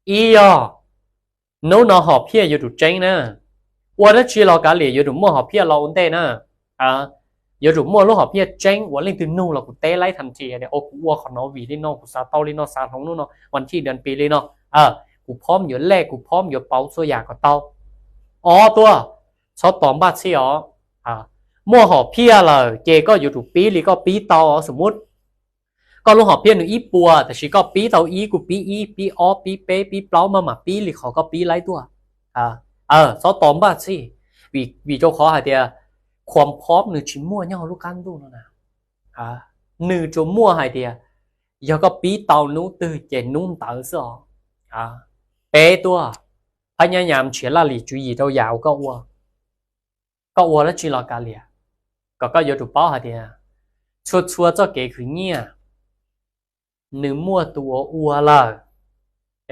Ib yog hnub no hom phiaj yuav tsum tseeb na, ua dab tsi los kav liam yuav tsum muaj hom phiaj los ua ntej na. Yuav tsum muaj lub hom phiaj tseeb uas leej twg nug los kuv teb laib thas thi tias, o, kuv ua qhov no vim li no, kuv xav tau li no, xav hloov hnub no, vas thij das pis li no. Kuv phob yuav lej, kuv phob yuav pauv txhua yam kom tau. Ob tuaj, txhob tos npaj txhij os. Muaj hom phiaj lawm ces koj yuav tsum pib li koj pib tau os. Xum muab koj lub hom phiaj nws ib puas, tab sis koj pib tau ib, kuv pib ib, pib ob, pib peb, pib plaub, maj mam pib li qhov koj pib laib tuaj. Txhob tos npaj txhij, vim rau qhov hais tias khuam phob nws tsis muaj nyob hauv lub qab ntuj no na. Nws tsuas muaj hais tias yog koj pib tau hnub twg ces hnub ntawd xwb os. Peb tuaj, phab nyab nyam nrhiav laj lim tswv yim rau yam uas koj ua. Koj ua dab tsi los kav liam, kom koj yuav tsum paub hais tias txhua txhua txoj kev khwv nyiaj nws muaj tus uas ua lawm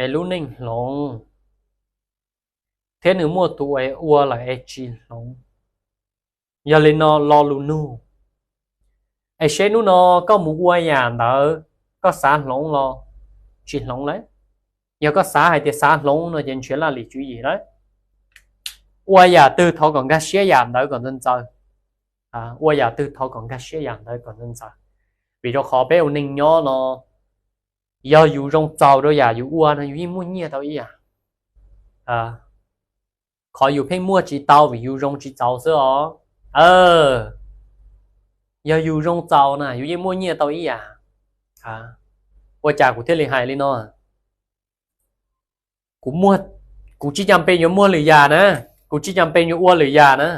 es lub neej hloov, thiab nws muaj tus uas ua lawm es tsis hloov. Yog li no lo lus nug, es seb hnub no koj mus ua yam ntawd koj xav hloov los tsis hloov lawm. Yog koj xav hais tias xav hloov no ces nrhiav laj lim tswv yim lawm. Ua yam twg thov kom nkag siab yam ntawd kom ntxaws ntxaws. Ua yam twg thov kom nkag siab yam ntawd kom ntxaws ntxaws. Vim rau qhov peb ua neeg nyob no, yog yus zoo txaus rau yam yus ua no yus yeej muaj nyiaj tau ib yam. Qhov yus pheej muaj tsis tau vim yus zoo tsis txaus xwb os. Yog yus zoo txaus na yus yeej muaj nyiaj tau ib yam. Ua cas kuv thiaj li hais li no? Kuv tsis cas pes yuav muag lwm yam na, kuv tsis cas pes yuav ua lwm yam na.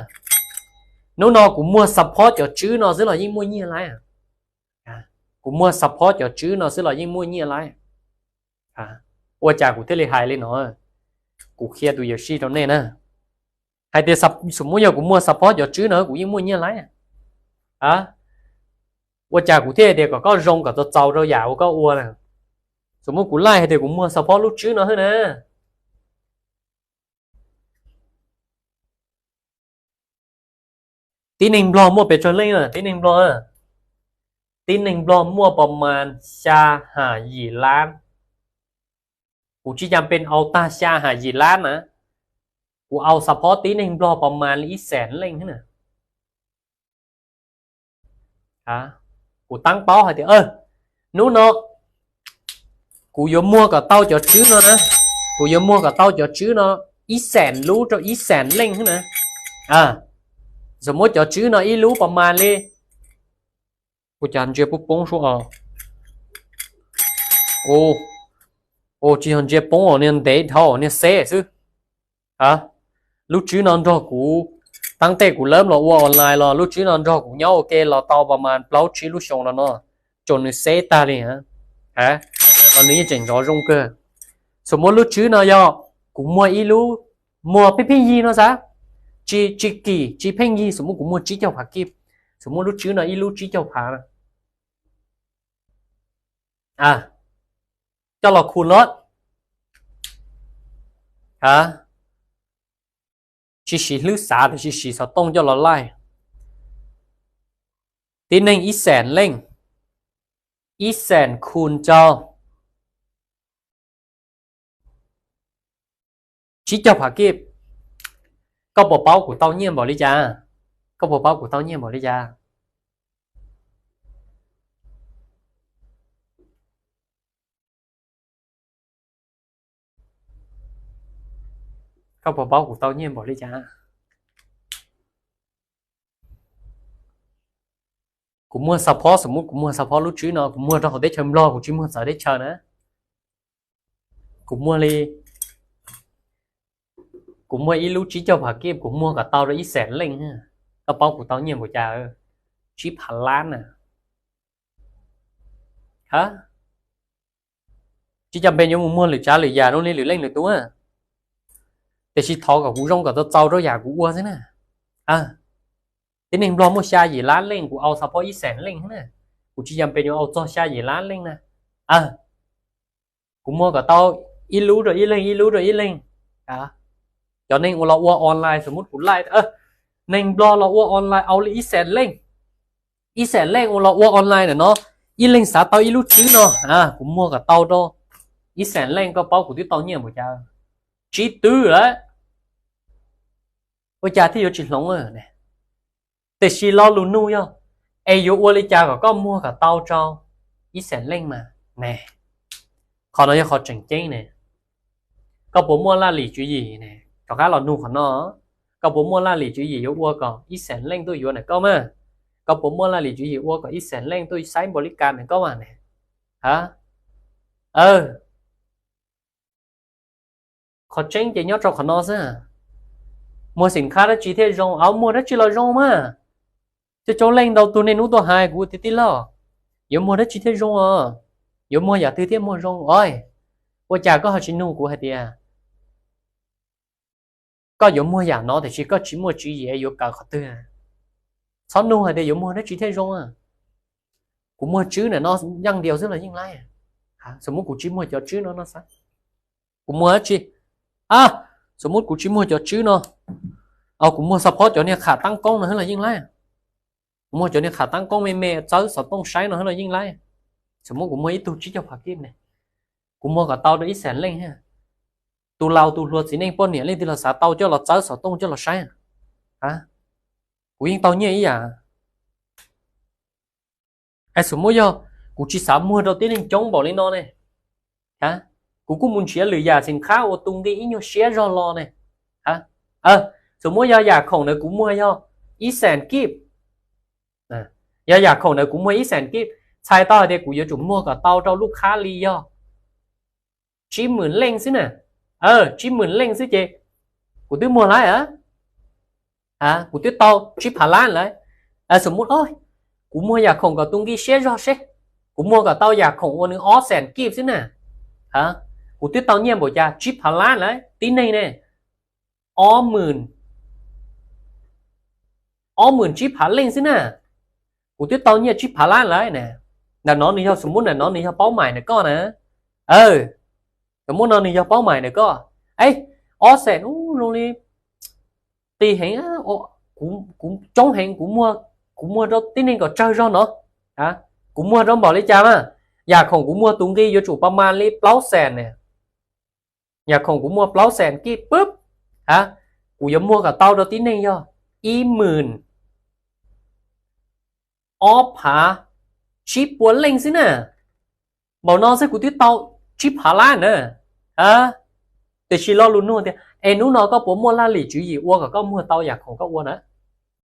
Hnub no kuv muag xav phob cov tswb no xwb los yeej muaj nyiaj laib. Kuv muag xav phob cov tswb no xwb los yeej muaj nyiaj laib. Ua cas kuv thiaj li hais li no? Kuv qhia tus yawm sij rau nej na, hais tias xum muab yog kuv muag xav phob cov tswb no kuv yeej muaj nyiaj laib. Ua cas kuv thiaj tias kom koj zoo kom txaus txaus rau yam uas koj ua na? Xum muab kuv laij hais tias kuv muag xav phob lub tswb no xwb na. Tib neeg Nplog muaj pes tsawg leej? Tib neeg Nplog, tib neeg Nplog muaj pas mas xya ham yim lab. Kuv tsis cas pes au tag xya ham yim lab na. Kuv au xav phob tib neeg Nplog pas mas li ib xees leej na. Kuv tab paub hais tias hnub no kuv yuav muag kom tau cov tswb no na, kuv yuav muag kom tau cov tswb no ib xees lub rau ib xees leej xwb na. Xum muab cov tswb no ib lub pas mas li, ua cas ntsia poob poob sub os. Tsis yog ntsia poob os, niag ntev dhau niag xeb xwb. Lub tswb no nrog kuv, tab tej kuv lawv los ua online los lub tswb no nrog kuv nyob ua ke los tau pas mas plaub tsib lub xyoo no no, tsuas nws xeb tag li. Los nws yeej tseem nrov zoo kawg. Xum muab lub tswb no yog kuv muag ib lub, muag pheej pheej yig no xav, tsis, tsis kim tsis pheej yig, xum muab kuv muag tsib caug phav kib, xum muab lub tswb no ib lub tsib caug phav coj los khu lod, tsis siv hlwb xav tiam sis siv xov tooj coj los laij. Tib neeg ib xees leej, ib xees khu rau tsib caug phav kib. Koj puas paub kuv tau nyiaj npaum li cas? Koj puas paub kuv tau nyiaj npaum li cas? Koj puas paub kuv tau nyiaj npaum li cas? Kuv muag xav phob, xum muab kuv muag xav phob lub tswb no kuv muag rau hauv teb chaws Nplog, kuv tsis muag txawv teb chaws na. Kuv muag li, kuv muag ib lub tsib caug phav kib, kuv muag kom tau rau ib xees leej. Koj paub kuv tau nyiaj npaum cas? Tsib phav lab na. Tsis cas pes yuav mus muag lwm tsav lwm yam zoo li lwm leej lwm tus, tiam sis thov kom kuv zoo kom tau txaus rau yam kuv ua xwb na. Tib neeg Nplog muaj xya yim lab leej, kuv au xav phob ib xees leej xwb na. Kuv tsis cas pes yuav au txog xya yim lab leej na. Kuv muag kom tau ib lub rau ib leeg, ib lub rau ib leeg. Cov neeg uas los ua online, xum muab kuv laij, neeg Nplog los ua online au li ib xees leej. Ib xees leej uas los ua online ntawm no, ib leeg xav tau ib lub tswb no, kuv muag kom tau rau ib xees leej koj paub kuv twb tau nyiaj npaum cas? Tsib twb lawm. Ua cas thiaj yuav tsis hloov ne? Tiam sis lo lus nug yog, es yuav ua li cas kom koj muag kom tau rau ib xees leej mas ne? Qhov no yog qhov tseem ceeb ne. Koj puas muaj laj lim tswv yim ne? Rov qab los nug qhov no, koj puas muaj laj lim tswv yim yuav ua kom ib xees leej tuaj yuav ntawm koj mas? Koj puas muaj laj lim tswv yim ua kom ib xees leej tuaj saib npaum li cas ntawm koj mas ne? Ha, qhov tseeb ces nyob rau qhov no xwb. Muag xim khab dab tsi thiaj zoo? Au, muag dab tsi los zoo mas. Cov coob leej ntau tug niaj hnub tuaj hais kuv tiag tij laug, yuav muag dab tsi thiaj zoo os? Yuav muag yam twg thiaj muag zoo os? Ua cas koj ho tsis nug kuv hais tias koj yuav muag yam no tiam sis koj tsis muaj tswv yim yuav kawm qhov twg? Txhob nug hais tias yuav muag dab tsi thiaj zoo. Kuv muag tswb ntawm no yaj ntias xwb los yeej laib. Xom muab kuv tsis muag cov tswb no no xav, kuv muag dab tsi? A, xom muab kuv tsis muag cov tswb no, kuv muag xav phob cov niag qham tab koob no los yeej laib. Kuv muag cov niag qham tab koob me me txawb xov tooj saib no los yeej laib. Xom muab kuv muag ib tug tsib caug phav kib ne, kuv muag kom tau rau ib xees leej thiab. Tus laus tus hluas txiv neej poj niam leej twg los xav tau coj los txawb xov tooj coj los saib, kuv yeej tau nyiaj ib yam. Xom muab yog kuv tsis xav muag rau tib neeg coob npaum li no ne, kuv kuj mus nrhiav lwm yam xim khab uas tu nqi ib nyuag siab zog los ne. Xom muab yog yam khoom ntawd kuv muag yog ib xees kib, yog yam khoom ntawd kuv muag ib xees kib, txhais tau hais tias kuv yuav tsum muag kom tau rau lub khab li yog tsib mwm leej xwb na. Tsib mwm leej xwb ces kuv twb muag lawm, kuv twb tau tsib phav lab lawm. Xom muab kuv muag yam khoom kom tu nqi siab zog seb, kuv muag kom tau yam khoom uas nws ob xees kib xwb na, kuv twb tau nyiaj npaum cas? Tsib phav lab lawm tib neeg ne. Ob mwm, ob mwm tsib phav leej xwb na, kuv twb tau nyiaj tsib phav lab lawm na. Ntawm no nws yog, xom muab ntawm no nws yog paub mais ntawm koj na. Xom muab no nws yog paub mais ntawm koj. Ob xees ub zoo li qis heev, kuv coob heev, kuv muag rau tib neeg kom tsawg zog no. Kuv muag rau npaum li cas mas? Yam khoom kuv muag tus nqi yuav tsum pas mas li plaub xees na. Yam khoom kuv muag plaub xees kib pub, kuv yuav muag kom tau rau tib neeg yog ib mwm ob phav tsib puas leej xwb na. Npaum no xwb kuv twb tau tsib phav lab na. Tiam sis lo lus nug tias es hnub no koj puas muaj laj lim tswv yim ua kom koj muag tau yam khoom koj ua na?